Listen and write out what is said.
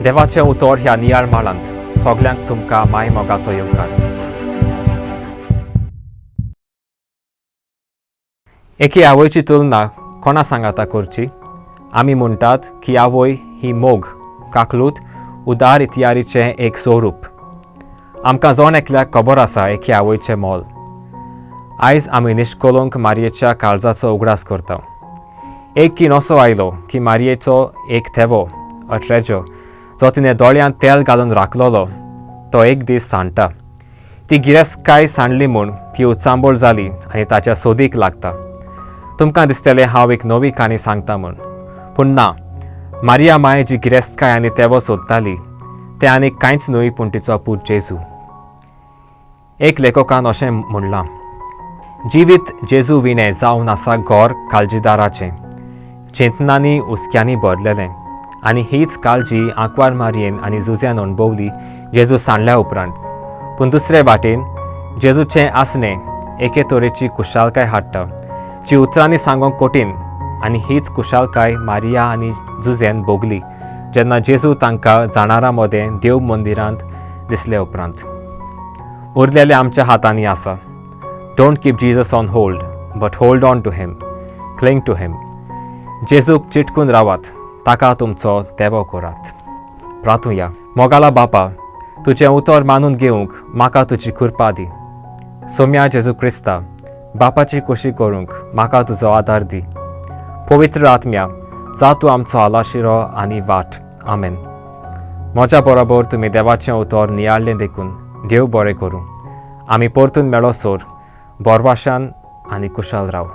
देवाचें उतर ह्या नियाळ माळांत सगल्यांक तुमकां माय मोगाचो येवकार. एके आवयची तुलना कोणा सांगाता करची? आमी म्हणटात की आवय ही मोग, काकलूत, उदार इतियारीचें एक स्वरूप. आमकां जण एकल्याक खबर आसा एके आवयचें मोल. आयज आमी निश्कलंक मारयेच्या काळजाचो उगडास करता. एक खीण असो आयलो की मारयेचो एक थेवो, अ ट्रेजर, जो तिणें दोळ्यांत तेल घालून राखलोलो, तो एक दीस सांडटा. ती गिरेस्तकाय सांडली म्हूण ती उचांबळ जाली आनी ताच्या सोदीक लागता. तुमकां दिसतलें हांव एक नवी काणी सांगता म्हूण, पूण ना. मारिया माय जी गिरेस्तकाय आनी तेवो सोदताली तें आनी कांयच न्हय पूण तिचो पूत जेजू. एक लेखकान अशें म्हणलां, जिवीत जेजू विणें जावन आसा घर काळजीदाराचें, चिंतनांनी हुस्क्यांनी भरलेलें. आनी हीच काळजी आंकवार मारयेन आनी जुझ्यान अणभवली जेजू सांडल्या उपरांत. पूण दुसरे वाटेन जेजूचें आसणें एके तरेची खुशालकाय हाडटा जी उतरांनी सांगूंक कठीण. आनी हीच खुशालकाय मारिया आनी जुझेन भोगली जेन्ना जेजू तांकां जाणारां मदें देव मंदिरांत दिसले उपरांत. उरलेलें आमच्या हातांनी आसा. Don't keep Jesus on hold, but hold on to him, cling to him. जेजूक चिटकून रावात, ताका तुमचो तेवो करात. प्रातुया. मोगाला बापा, तुजें उतर मानून घेवंक म्हाका तुजी कृपा दी. सोम्या जेजू क्रिस्ता, बापाची खोशी करूंक म्हाका तुजो आदार दी. पवित्र आत्म्या, जा तूं आमचो आलाशिरो आनी वाट. आमेन. म्हज्या बरोबर तुमी देवाचें उतर नियाळ्ळें देखून देव बरें करूं. आमी परतून मेळोसर बोरवाशान आनी कुशाल राव.